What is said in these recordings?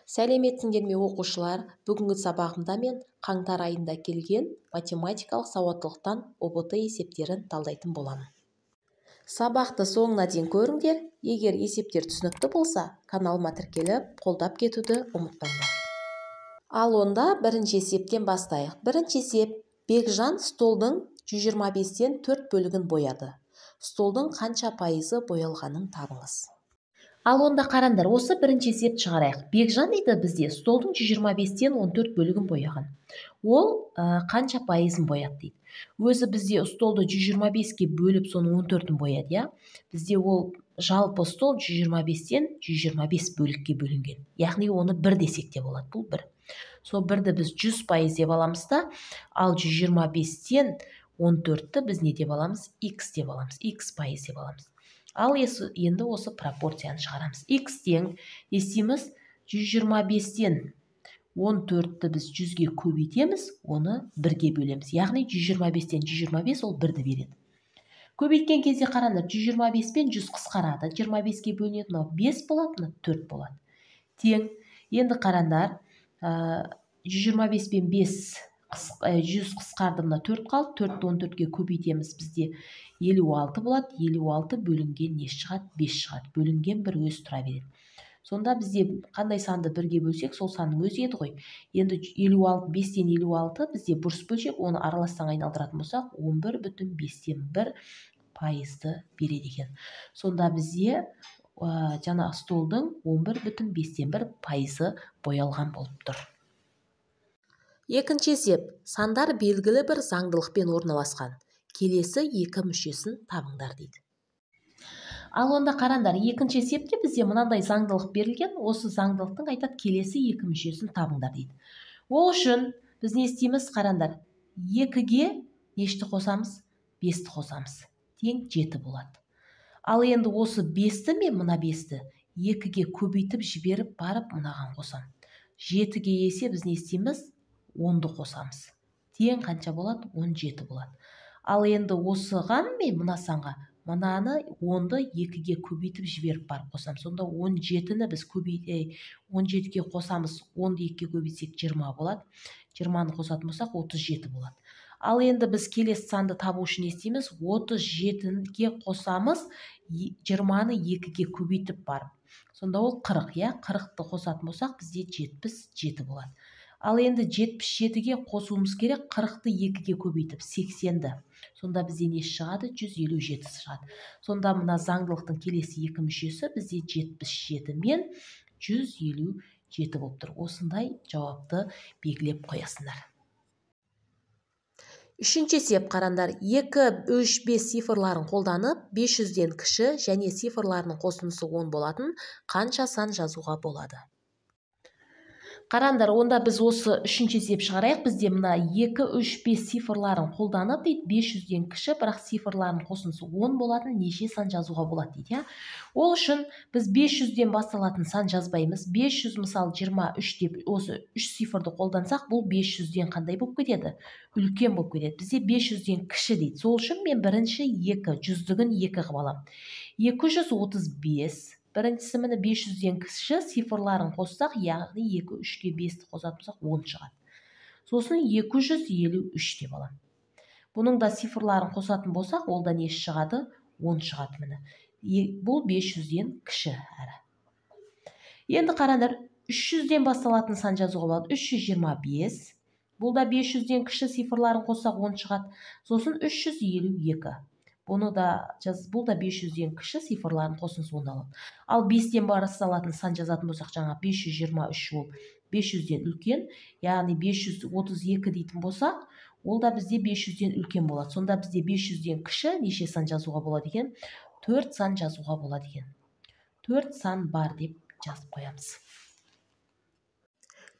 Сәлеметсіңдер ме, оқушылар! Бүгінгі сабағымда мен қаңтар айында келген математикалық сауаттылықтан ҰБТ есептерін талдайтын боламын. Сабақты соңына дейін көріңдер. Егер есептер түсінікті болса, каналыма тіркеліп, қолдап кетуді ұмытпаңдар. Ал онда бірінші есептен бастайық. Бірінші есеп: Бекжан столдың 125-тен 4 бөлігін бояды. Столдың қанша пайызы боялғанын табыңыз. Ал онда қараңдар, осы бірінші есепті шығарайық. Бекжан дейді, бізде столдың 125-тен 14 бөлігін бояған. Ол қанша пайызын бояды дейді. Өзі бізде столды 125-ке бөліп, соның 14-ін бояды, иә? Бізде ол жалпы стол 125-тен 125 бөлікке бөлінген. Яғни оны бір десек те болады, бұл бір. Сол бірді біз 100% деп аламыз да, ал 125-тен 14-ті біз не деп аламыз? X деп аламыз, X пайыз деп аламыз. Ал енді осы пропорцияны шығарамыз. X тең не істейміз? 125-тен 14-ті біз 100-ге көбейтеміз, оны бірге бөлеміз. Яғни 125-тен 125 ол бірді береді. Көбейткен кезде қараңдар, 125 пен 100 қысқарады. 25-ке бөлінеді, мынау 5 болады, мынау 4 болады. Тең. Енді қараңдар, 125 пен 5 100 қысқарды, мына 4 қалды. 4-ті 14-ке көбейтеміз, бізде 56 болады. 56 бөлінген не шығады? 5 шығады. Бөлінген бір өз тұра береді. Сонда бізде қандай санды бірге бөлсек, сол санның өзі еді ғой. Енді 56, 5-тен 56 бізде бұрыс бөлшек, оны араластан айналдыратын болсақ, 11,5% береді екен. Сонда бізде жаңа столдың 11,5% боялған болып тұр. Екінші есеп. Сандар белгілі бір заңдылықпен орналасқан. Келесі екі мүшесін табыңдар дейді. Ал онда қараңдар, екінші есепте бізде мынандай заңдылық берілген. Осы заңдылықтың айтады, келесі екі мүшесін табыңдар дейді. Ол үшін біз не істейміз, қараңдар? 2-ге нешті қосамыз? 5-ті қосамыз. Тең 7 болады. Ал енді осы 5-ті мен мына 5-ті 2-ге көбейтіп жіберіп барып мынаған қосам. 7-ге есе біз не істейміз? 10-ды қосамыз. Тең қанша болады? 17 болады. Ал енді осыған мен мына санға мынаны 10-ды 2-ге көбейтіп жіберіп барып қосамыз. Сонда 17-ні біз 17-ге қосамыз, 10-ды 2-ге көбейтсек 20 болады. 20-ны қосатын болсақ 37 болады. Ал енді біз келесі санды табу үшін не істейміз? 37-ге қосамыз, 20-ны 2-ге көбейтіп барып. Сонда ол 40, иә? 40-ты қосатын болсақ бізде 77 болады. Ал енді 77-ге қосуымыз керек, 40-ты 2-ге көбейтіп 80-ді. Сонда бізде не шығады? 157 шығады. Сонда мына заңдылықтың келесі екі мүшесі бізде 77 мен 157 болып тұр. Осындай жауапты белгілеп қоясыңдар. Үшінші есеп, қараңдар, 2, 3, 5 цифрларын қолданып, 500-ден кіші және цифрларының қосындысы 10 болатын қанша сан жазуға болады? Қараңдар, онда біз осы үшінші есеп шығарайық. Бізде мына 2, 3, 5 цифрларын қолданып дейді, 500-ден кіші, бірақ цифрларының қосындысы 10 болатын неше сан жазуға болады дейді, иә? Ол үшін біз 500-ден басталатын сан жазбаймыз. 500 мысалы 23 деп осы 3 цифрды қолдансақ, бұл 500-ден қандай болып кетеді? Үлкен болып кетеді. Бізде 500-ден кіші дейді. Сол үшін мен бірінші 2, жүздігін 2 қылып аламын. 235. Біріншісі міне 500-ден кіші, цифрларын қоссақ, яғни 2, 3-ке 5-ті қосатын болсақ 10 шығады. Сосын 253 деп аламын. Бұның да цифрларын қосатын болсақ, ол да не шығады? 10 шығады міне. Бұл 500-ден кіші әрі. Енді қараңдар, 300-ден басталатын сан жазуға болады. 325. Бұл да 500-ден кіші, цифрларын қоссақ 10 шығады. Сосын 352. Бұны да жаз, бұл да 500-ден кіші, цифрларын қосындысы 10 алады. Ал 5-тен басталатын сан жазатын болсақ, жаңа 523 ол 500-ден үлкен, яғни 532 дейтін болсақ, ол да бізде 500-ден үлкен болады. Сонда бізде 500-ден кіші неше сан жазуға болады екен? 4 сан жазуға болады екен. 4 сан бар деп жазып қоямыз.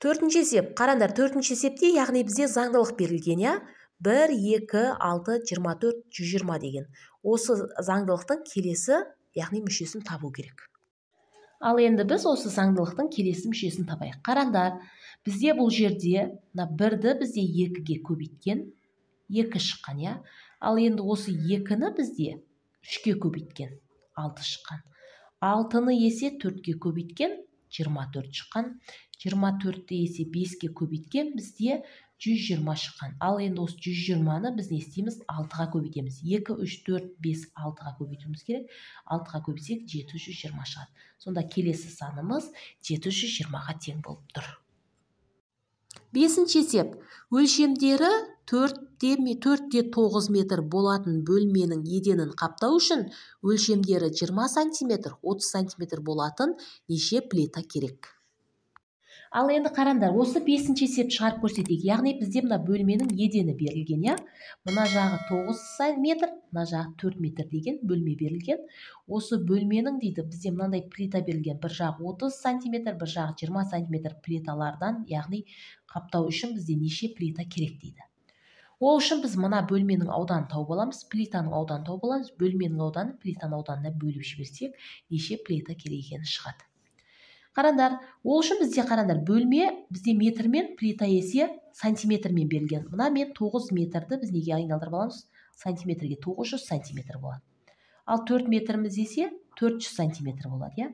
Төртінші есеп. Қараңдар, төртінші есепте, яғни бізде заңдылық берілген, иә? 1, 2, 6, 24, 120 деген. Осы заңдылықтың келесі, яғни мүшесін табу керек. Ал енді біз осы заңдылықтың келесі мүшесін табайық. Қараңдар, бізде бұл жерде мына 1-ді бізде 2-ге көбейткен, 2 шыққан, иә? Ал енді осы 2-ні бізде 3-ке көбейткен, 6 шыққан. 6-ны есе 4-ке көбейткен, 24 шыққан. 24-ті есе 5-ке көбейткен бізде 120 шыққан. Ал енді осы 120-ны біз не істейміз? 6-ға көбейтеміз. 2, 3, 4, 5, 6-ға көбейтуіміз керек. 6-ға көбейтсек 720 шығады. Сонда келесі санымыз 720-ға тең болып тұр. Бесінші есеп. Өлшемдері 4,9 метр болатын бөлменің еденін қаптау үшін өлшемдері 20 сантиметр, 30 сантиметр болатын неше плита керек? Ал енді қараңдар, осы бесінші есепті шығарып көрсетейік. Яғни бізде мына бөлменің едені берілген, иә? Мына жағы 9 метр, мына жағы 4 метр деген бөлме берілген. Осы бөлменің дейді, бізде мынандай плита берілген. Бір жағы 30 сантиметр, бір жағы 20 сантиметр плиталардан, яғни қаптау үшін бізде неше плита керек дейді. Ол үшін біз мына бөлменің ауданын тауып аламыз, плитаның ауданын тауып аламыз, бөлменің ауданын плитаның ауданына бөліп жіберсек, неше плита керек екені шығады. Қараңдар, ол үшін бізде қараңдар, бөлме бізде метрмен, плита есе сантиметрмен берілген. Мына мен 9 метрді біз неге айналдырып аламыз? Сантиметрге 900 сантиметр болады. Ал 4 метріміз есе 400 сантиметр болады, иә?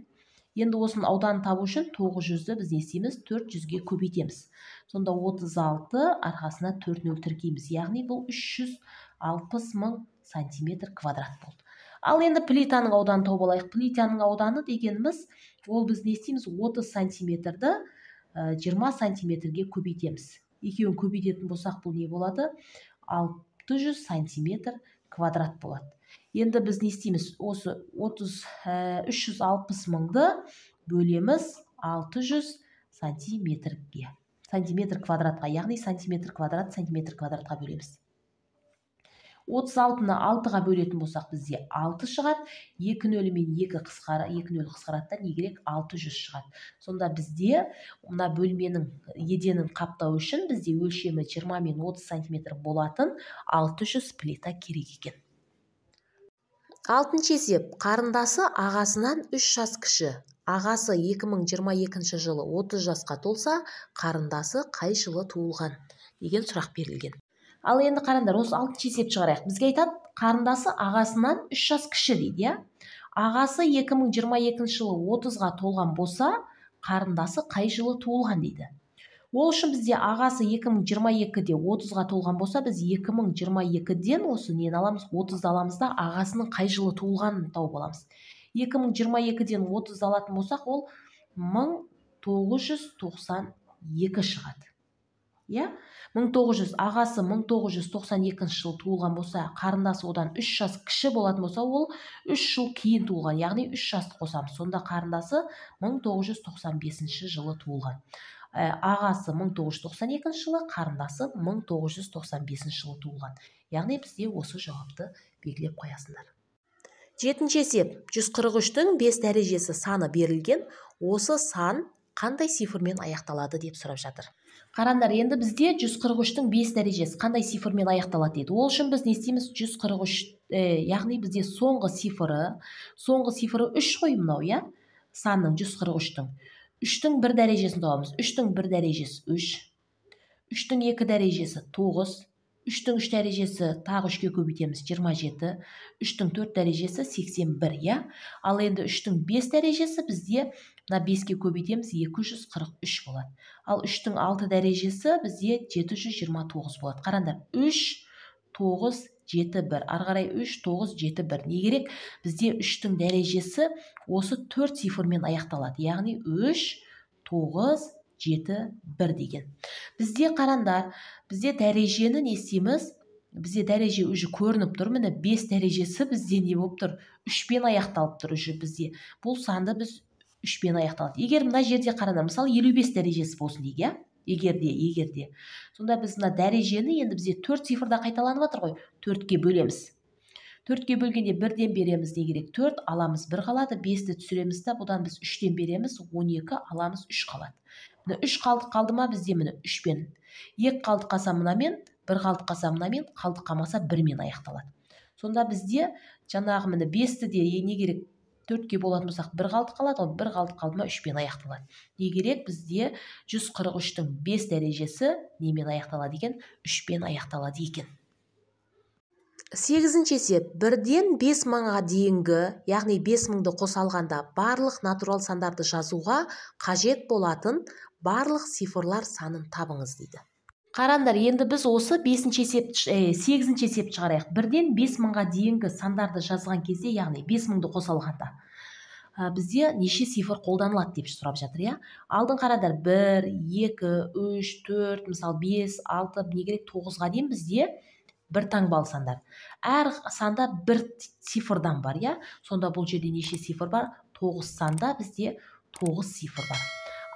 Енді осының ауданын табу үшін 900-ді біз не істейміз? 400-ге көбейтеміз. Сонда 36 арқасына 4 нөл тіркейміз. Яғни бұл 360 мың сантиметр квадрат болды. Ал енді плитаның ауданын тауып алайық. Плитаның ауданы дегеніміз, ол біз не істейміз? 30 сантиметрді 20 сантиметрге көбейтеміз. Екеуін көбейтетін болсақ, бұл не болады? 600 сантиметр квадрат болады. Енді біз не істейміз? Осы 360 мыңды бөлеміз 600 сантиметрге. Сантиметр квадратқа, яғни сантиметр квадрат, сантиметр квадратқа бөлеміз. 36-ны 6-ға бөлетін болсақ, бізде 6 шығады. 2 нөлі мен 2 қысқара, 2 нөл қысқарады да, не керек? 600 шығады. Сонда бізде мына бөлменің еденін қаптау үшін бізде өлшемі 20 мен 30 сантиметр болатын 600 плита керек екен. Алтыншы есеп. Қарындасы ағасынан 3 жас кіші. Ағасы 2022 жылы 30 жасқа толса, қарындасы қай жылы туылған деген сұрақ берілген. Ал енді қараңдар, осы алтыншы есепті шығарайық. Бізге айтады, қарындасы ағасынан 3 жас кіші дейді, иә? Ағасы 2022 жылы 30-ға толған болса, қарындасы қай жылы туылған дейді. Ол үшін бізде ағасы 2022-де 30-ға толған болса, біз 2022-ден осы нені аламыз? 30-ды аламыз да, ағасының қай жылы туылғанын тауып аламыз. 2022-ден 30-ды алатын болсақ, ол 1992 шығады. Иә? 1900, ағасы 1992 жылы туылған болса, қарындасы одан 3 жас кіші болатын болса, ол 3 жыл кейін туылған, яғни 3 жасты қосамыз. Сонда қарындасы 1995 жылы туылған. Ағасы 1992 жылы, қарындасы 1995 жылы туылған. Яғни бізде осы жауапты белгілеп қоясыңдар. Жетінші есеп. 143-тің 5 дәрежесі саны берілген. Осы сан қандай цифрмен аяқталады деп сұрап жатыр. Қараңдар, енді бізде 143-тің 5 дәрежесі қандай цифрмен аяқталады дейді. Ол үшін біз не істейміз? 143, яғни бізде соңғы цифры 3 қой мынау, иә? Санның 143-тің. 3-тің 1 дәрежесін табамыз. 3-тің 1 дәрежесі 3. 3-тің 2 дәрежесі 9. 3-тің 3 дәрежесі тағы 3-ке көбейтеміз 27. 3-тің 4 дәрежесі 81, иә? Ал енді 3-тің 5 дәрежесі бізде мына 5-ке көбейтеміз 243 болады. Ал 3-тің 6 дәрежесі бізде 729 болады. Қараңдар, 3, 9, 7, 1. Ары қарай 3, 9, 7, 1. Не керек? Бізде 3-тің дәрежесі осы 4 цифрмен аяқталады. Яғни 3, 9, 7, 1 деген. Бізде қараңдар, бізде дәрежені не істейміз? Бізде дәреже уже көрініп тұр. Міне 5 дәрежесі бізде не болып тұр? 3-пен аяқталып тұр уже бізде. Бұл санды біз 3-пен аяқталады. Егер мына жерде қараңдар, мысалы 55 дәрежесі болсын дейік, иә? Егер де. Сонда біз мына дәрежені енді бізде 4 цифрда қайталанып жатыр ғой. 4-ке бөлеміз. 4-ке бөлгенде 1-ден береміз, не керек? 4 аламыз, 1 қалады, 5-ті түсіреміз да, бұдан біз 3-тен береміз, 12 аламыз, 3 қалады. Міне 3 қалдық қалды ма бізде міне 3-пен. 2 қалдық қалса мынамен, 1 қалдық қалса мынамен, қалдық қалмаса 1-мен аяқталады. Сонда бізде жаңағы міне 5-ті де не керек? 4-ке болатын болсақ 1 қалдық қалады, ол 1 қалдық қалды ма 3-пен аяқталады. Не керек? Бізде 143-тің 5 дәрежесі немен аяқталады екен? 3-пен аяқталады екен. Сегізінші есеп. 1-ден 5000-ға дейінгі, яғни 5000-ды қоса алғанда барлық натурал сандарды жазуға қажет болатын барлық цифрлар санын табыңыз дейді. Қараңдар, енді біз осы 8-ші есепті шығарайық. 1-ден 5000-ға дейінгі сандарды жазған кезде, яғни 5000-ды қоса алғанда бізде неше цифр қолданылады деп сұрап жатыр, иә? Алдын қараңдар, 1, 2, 3, 4, мысалы 5, 6, не керек, 9-ға дейін бізде бір таңбалы сандар. Әр санда бір цифрдан бар, иә? Сонда бұл жерде неше цифр бар? 9 санда бізде 9 цифр бар.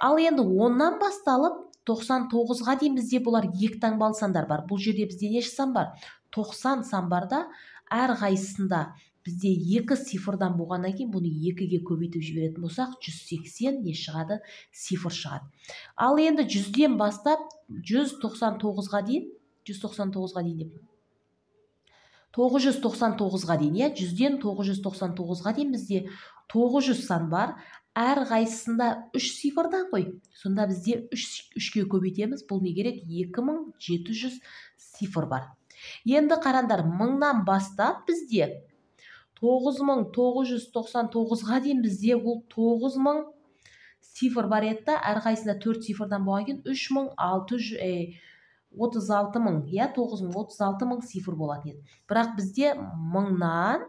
Ал енді 10-нан басталып 99-ға дейін бізде бұлар екі таңбалы сандар бар. Бұл жерде бізде неше сан бар? 90 сан бар да, әр қайсысында бізде екі цифрдан болғаннан кейін бұны 2-ге көбейтіп жіберетін болсақ, 180 не шығады? Цифр шығады. Ал енді 100-ден бастап 199-ға дейін, 199-ға дейін деп 999-ға дейін, иә, 100-ден 999-ға дейін бізде 900 сан бар. Әр қайсысында 3 цифрдан қой. Сонда бізде 3-ге көбейтеміз. Бұл не керек? 2700 цифр бар. Енді қараңдар, 1000-нан бастап бізде 9999-ға дейін бізде бұл 9000 цифр бар еді да, әр қайсысында 4 цифрдан болған кейін 36 мың, иә, 9036 мың цифр болатын еді. Бірақ бізде 1000-нан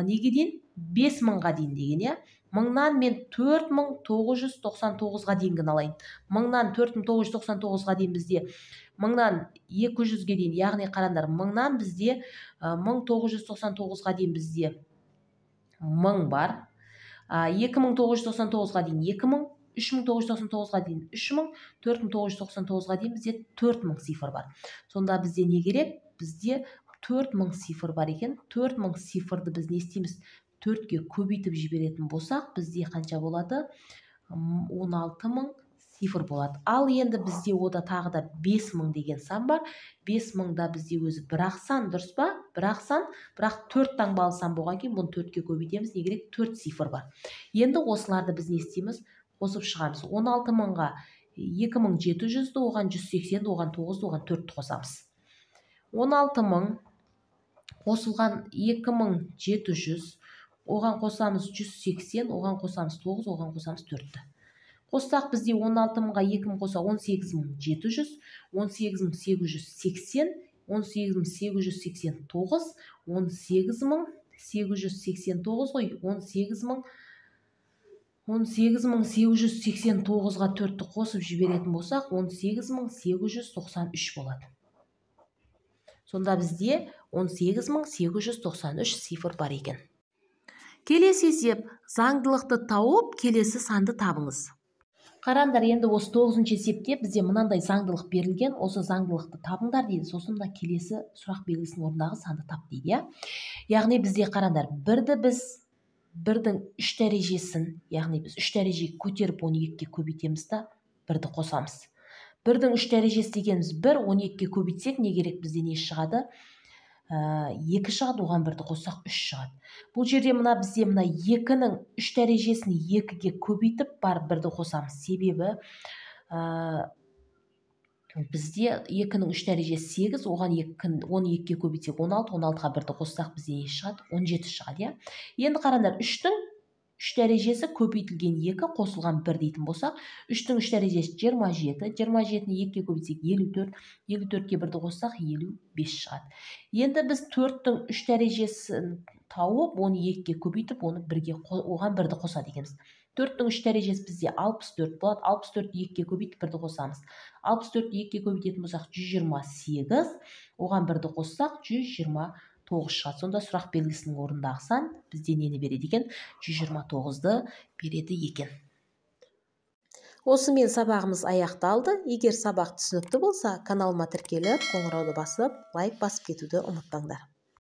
неге дейін? 5000-ға дейін деген, иә. 1000-нан мен 4999-ға дейінгіні алайын. 1000-нан 4999-ға дейін бізде 1000-нан 200-ге дейін, яғни қараңдар, 1000-нан бізде 1999-ға дейін бізде 1000 бар. 2999-ға дейін 2000, 3999-ға дейін 3000, 4999-ға дейін бізде 4000 цифр бар. Сонда бізде не керек? Бізде 4000 цифр бар екен. 4000 цифрды біз не істейміз? 4-ге көбейтіп жіберетін болсақ, бізде қанша болады? 16000 цифр болады. Ал енді бізде ода тағы да 5000 деген сан бар. 5000-да бізде өзі бір-ақ сан, дұрыс па? Бір-ақ сан, бірақ 4 таңбалы сан болған кейін бұны 4-ге көбейтеміз. Не керек? 4 цифр бар. Енді осыларды біз не істейміз? Қосып шығамыз. 16000-ға 2700-ді, оған 180-ді, оған 9-ды, оған 4-ті қосамыз. 16000 қосылған 2700, оған қосамыз 180, оған қосамыз 9, оған қосамыз 4-ті. Қоссақ бізде 16000-ға 2000 қоса 18700, 18880, 18889, 18889 ғой, 18889-ға 4-ті қосып жіберетін болсақ, 18893 болады. Сонда бізде 18893 цифр бар екен. Келесі есеп, заңдылықты тауып, келесі санды табыңыз. Қараңдар, енді осы 9-шы есепте бізде мынандай заңдылық берілген, осы заңдылықты табыңдар дейді, сосын мына келесі сұрақ белгісінің орнындағы санды тап дейді, иә? Яғни бізде қараңдар, бірді біз бірдің 3 дәрежесін, яғни біз 3 дәрежеге көтеріп оны 2-ге көбейтеміз да, бірді қосамыз. Бірдің 3 дәрежесі дегеніміз 1, оны 2-ге көбейтсек, не керек, бізде не шығады? 2 шығады, оған бірді қоссақ 3 шығады. Бұл жерде мына бізде мына 2-нің 3 дәрежесін 2-ге көбейтіп барып бірді қосамыз. Себебі бізде 2-нің 3 дәрежесі 8, оған оны 2-ге көбейтсек 16, 16-ға бірді қоссақ бізде не шығады? 17 шығады, иә? Енді қараңдар, 3-тің 3 дәрежесі көбейтілген 2 қосылған 1 дейтін болсақ, 3-тің 3 дәрежесі 27, 27-ні 2-ге көбейтсек 54, 54-ке бірді қоссақ 55 шығады. Енді біз 4-тің 3 дәрежесін тауып, оны 2-ге көбейтіп, оны бірге оған бірді қосады екенбіз. 4-тің 3 дәрежесі бізде 64 болады. 64-ті 2-ге көбейтіп бірді қосамыз. 64-ті 2-ге көбейтетін болсақ 128, оған бірді қоссақ 129 шығады. Сонда сұрақ белгісінің орнындағы сан бізде нені береді екен? 129-ды береді екен. Осымен сабағымыз аяқталды. Егер сабақ түсінікті болса, каналыма тіркеліп, қоңырауды басып, лайк басып кетуді ұмытпаңдар.